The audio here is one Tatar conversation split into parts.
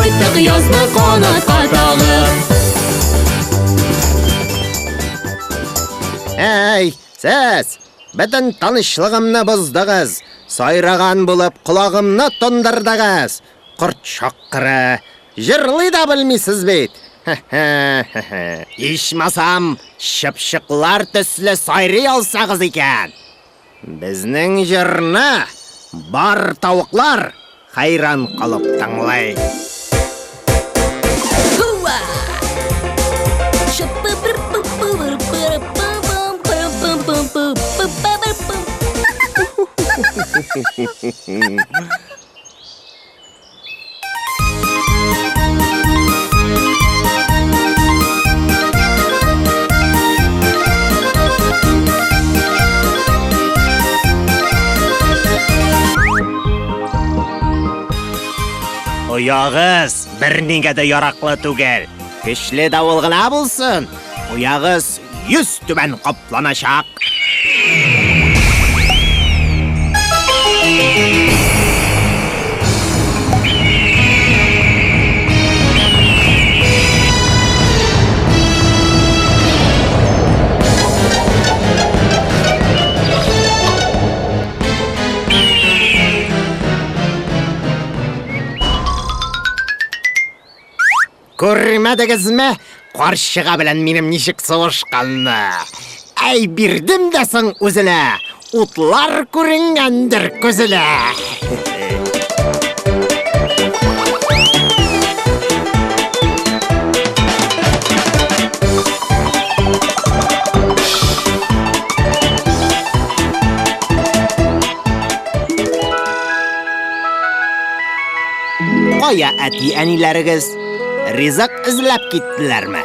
кайттык язны канатка тагып. Әй, сез! Бөтен тынычлыгымны боздыгыз! Сайраган булып колагымны тондырдыгыз! Корт чаккыры! Җырлый да белмисез бит! Хе-хе-хе-хе. Ичмасам, чыпчыклар төсле сайрый алсагыз икән! Безнең җырны бар тавыклар хәйран калып тыңлый. Оягыз бернигә дә яраклы түгел. Көчле давыл гына булсын, оягыз йөз түбән капланачак. Күрмәдегезме, карчыга белән минем ничек сугышканны? Әй, бирдем дә соң үзенә! Утлар күренгәндер күзенә! Кая әти-әниләрегез? Ризык эзләп киттеләрме?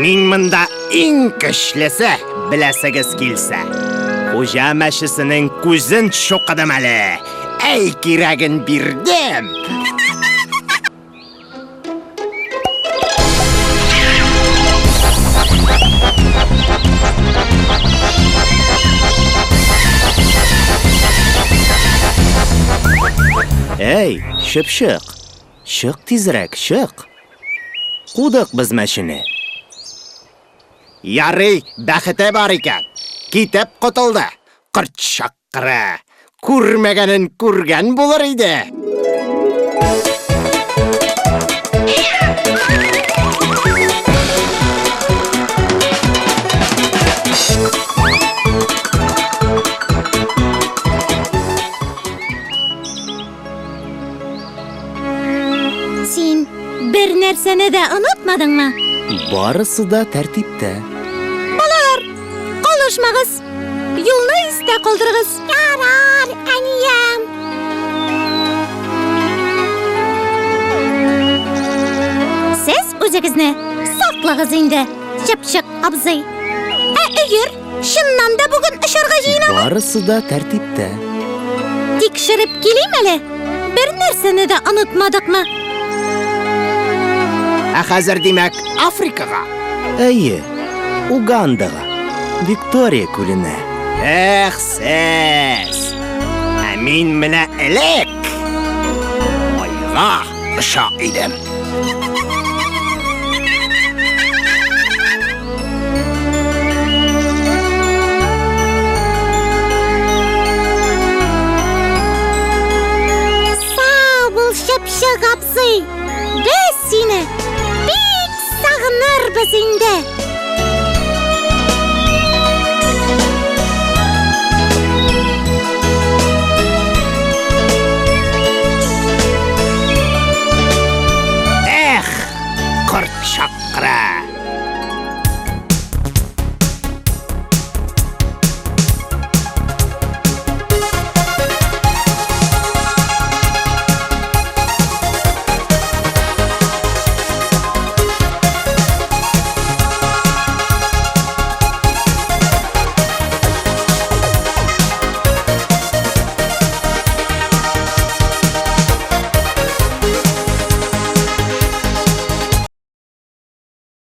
Мин монда иң көчлесе, беләсегез килсә. Хуҗа мәчесенең күзен чукыдым әле. Әй, кирәген бирдем. Әй, чыпчык, чык тизрәк, чык. Кудык без мәчене. Ярый, бәхете бар икән. Китеп котылды. Корт чаккыры. Күрмәгәнен күргән булыр иде. Син бер нәрсәне дә онытмадыңмы? Барысы да тәртиптә. Балалар, калышмагыз. Юлны истә калдырыгыз. Ярар, әнием. Сез үзегезне саклагыз инде, Чыпчык абзый. Ә өер чыннан да бүген очарга җыенамы? Барысы да тәртиптә. Тикшереп килим әле. Бер нәрсәне дә онытмадыкмы? Ә хәзер, димәк, Африкага? Әйе, Угандага, Виктория күленә. Эх, сез! Ә мин менә элек айга оча идем. Сау бул, Чыпчык абзый! Без сине бик сагынырбыз инде.